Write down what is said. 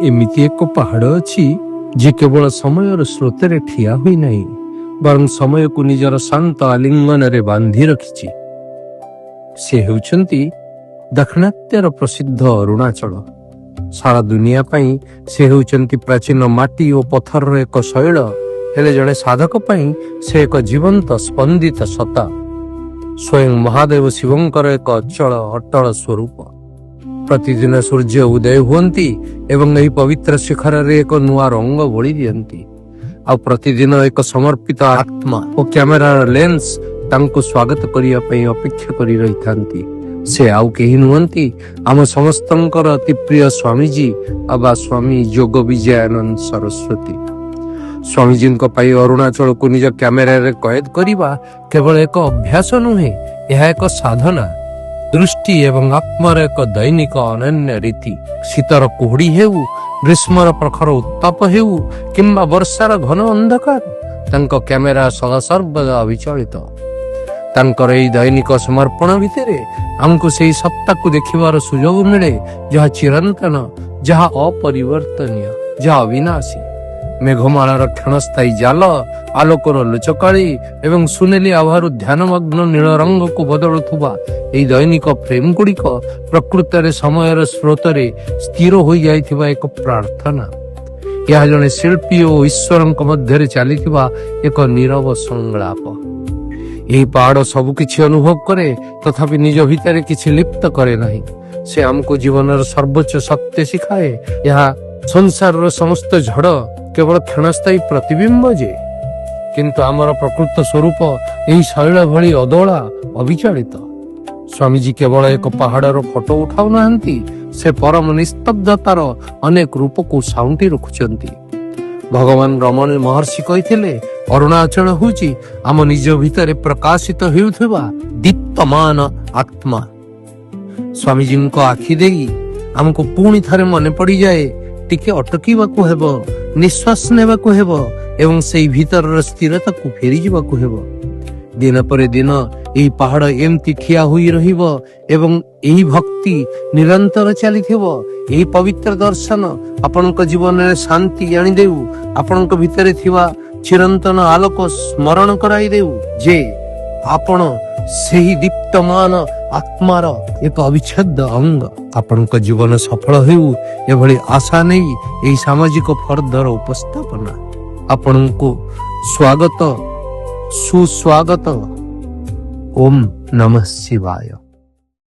ଏମିତି ଏକ ପାହାଡ଼ ଅଛି, ଯିଏ କେବଳ ସମୟର ସ୍ରୋତରେ ଠିଆ ହୋଇନାହିଁ, ବରଂ ସମୟକୁ ନିଜର ଶାନ୍ତ ଆଲିଙ୍ଗନରେ ବାନ୍ଧି ରଖିଛି। ସେ ହେଉଛନ୍ତି ଦାକ୍ଷିଣାତ୍ୟର ପ୍ରସିଦ୍ଧ ଅରୁଣାଚଳ। ସାରା ଦୁନିଆ ପାଇଁ ସେ ହେଉଛନ୍ତି ପ୍ରାଚୀନ ମାଟି ଓ ପଥରର ଏକ ଶୈଳ। ହେଲେ ଜଣେ ସାଧକ ପାଇଁ ସେ ଏକ ଜୀବନ୍ତ ସ୍ପନ୍ଦିତ ସତ୍ତା, ସ୍ୱୟଂ ମହାଦେବ ଶିବଙ୍କର ଏକ ଅଚଳ ଅଟଳ ସ୍ୱରୂପ। ପ୍ରତିଦିନ ସୂର୍ଯ୍ୟ ଉଦୟ ହୁଅନ୍ତି ଏବଂ ଏହି ପବିତ୍ର ଶିଖରରେ ଏକ ନୂଆ ରଙ୍ଗ ବୋଳି ଦିଅନ୍ତି। ଆଉ ପ୍ରତିଦିନ ଏକ ସମର୍ପିତ ଆତ୍ମା ଓ କ୍ୟାମେରାର ଲେନ୍ସ ତାଙ୍କୁ ସ୍ୱାଗତ କରିବା ପାଇଁ ଅପେକ୍ଷା କରି ରହିଥାନ୍ତି। ସେ ଆଉ କେହି ନୁହନ୍ତି, ଆମ ସମସ୍ତଙ୍କର ଅତି ପ୍ରିୟ ସ୍ୱାମୀଜୀ ଅବା ସ୍ୱାମୀ ଯୋଗ ବିଜୟାନନ୍ଦ ସରସ୍ୱତୀ। ସ୍ୱାମୀଜୀଙ୍କ ପାଇଁ ଅରୁଣାଚଳକୁ ନିଜ କ୍ୟାମେରାରେ କଏଦ କରିବା କେବଳ ଏକ ଅଭ୍ୟାସ ନୁହେଁ, ଏହା ଏକ ସାଧନା, ଦୃଷ୍ଟି ଏବଂ ଆତ୍ମାର ଏକ ଦୈନିକ ଅନନ୍ୟ ରୀତି। ଶୀତର କୁହୁଡ଼ି ହେଉ, ଗ୍ରୀଷ୍ମର ପ୍ରଖର ଉତ୍ତାପ ହେଉ କିମ୍ବା ବର୍ଷାର ଘନ ଅନ୍ଧକାର, ତାଙ୍କ କ୍ୟାମେରା ସଦାସର୍ବଦା ଅବିଚଳିତ। ତାଙ୍କର ଏହି ଦୈନିକ ସମର୍ପଣ ଭିତରେ ଆମକୁ ସେହି ସତ୍ତାକୁ ଦେଖିବାର ସୁଯୋଗ ମିଳେ, ଯାହା ଚିରନ୍ତନ, ଯାହା ଅପରିବର୍ତ୍ତନୀୟ, ଯାହା ଅବିନାଶୀ। ମେଘମାଳାର କ୍ଷଣସ୍ଥାୟୀ ଜାଲ, ଆଲୋକର ଲୁଚକାଳି ଏବଂ ସୁନେଲି ଆଭାରୁ ଧ୍ୟାନମଗ୍ନ ନୀଳ ରଙ୍ଗକୁ ବଦଳୁଥିବା ଏହି ଦୈନିକ ଫ୍ରେମ୍ ଗୁଡ଼ିକ ପ୍ରକୃତରେ ସମୟର ସ୍ରୋତରେ ସ୍ଥିର ହୋଇଯାଇଥିବା ଏକ ପ୍ରାର୍ଥନା। ଏହା ଜଣେ ଶିଳ୍ପୀ ଓ ଈଶ୍ୱରଙ୍କ ମଧ୍ୟରେ ଚାଲିଥିବା ଏକ ନୀରବ ସଂଳାପ। ଏହି ପାହାଡ଼ ସବୁ କିଛି ଅନୁଭବ କରେ, ତଥାପି ନିଜ ଭିତରେ କିଛି ଲିପ୍ତ କରେ ନାହିଁ। ସେ ଆମକୁ ଜୀବନର ସର୍ବୋଚ୍ଚ ସତ୍ୟ ଶିଖାଏ, ଏହା ସଂସାରର ସମସ୍ତ ଝଡ଼ କେବଳ କ୍ଷଣସ୍ଥାୟୀ ପ୍ରତିବିମ୍ବ ଯେ, କିନ୍ତୁ ଆମର ପ୍ରକୃତ ସ୍ୱରୂପ ଏହି ଶୈଳ ଭଳି ଅଦୋଳା, ଅବିଚଳିତ। ସ୍ୱାମୀଜୀ କେବଳ ଏକ ପାହାଡ଼ର ଫଟୋ ଉଠାଉନାହାନ୍ତି, ସେ ପରମ ନିସ୍ତବ୍ଧତାର ଅନେକ ରୂପକୁ ସାଉଁଟି ରଖୁଛନ୍ତି। ଭଗବାନ ରମଣ ମହର୍ଷି କହିଥିଲେ, ଅରୁଣାଚଳ ହେଉଛି ଆମ ନିଜ ଭିତରେ ପ୍ରକାଶିତ ହେଉଥିବା ଦୀପ୍ତମାନ ଆତ୍ମା। ସ୍ୱାମୀଜୀଙ୍କ ଆଖି ଦେଇ ଆମକୁ ପୁଣି ଥରେ ମନେ ପଡ଼ିଯାଏ, ଟିକେ ଅଟକିବାକୁ ହେବ, ନିଶ୍ୱାସ ନେବାକୁ ହେବ ଏବଂ ସେଇ ଭିତରର ସ୍ଥିରତାକୁ ଫେରିଯିବାକୁ ହେବ। ଦିନ ପରେ ଦିନ ଏହି ପାହାଡ଼ ଏମିତି ଠିଆ ହୋଇ ରହିବ ଏବଂ ଏହି ଭକ୍ତି ନିରନ୍ତର ଚାଲିଥିବ। ଏହି ପବିତ୍ର ଦର୍ଶନ ଆପଣଙ୍କ ଜୀବନରେ ଶାନ୍ତି ଆଣିଦେଉ, ଆପଣଙ୍କ ଭିତରେ ଥିବା ଚିରନ୍ତନ ଆଲୋକ ସ୍ମରଣ କରାଇ ଦେଉ ଯେ ଆପଣ ସେହି ଦୀପ୍ତମାନ ଆତ୍ମାର ଏକ ଅବିଚ୍ଛେଦ୍ୟ ଅଙ୍ଗ। ଆପଣଙ୍କ ଜୀବନ ସଫଳ ହେଉ, ଏଭଳି ଆଶା ନେଇ ଏହି ସାମାଜିକ ଫର୍ଦ୍ଦର ଉପସ୍ଥାପନା। ଆପଣଙ୍କୁ ସ୍ୱାଗତ, ସୁସ୍ୱାଗତ। ଓମ୍ ନମଃ ଶିବାୟ।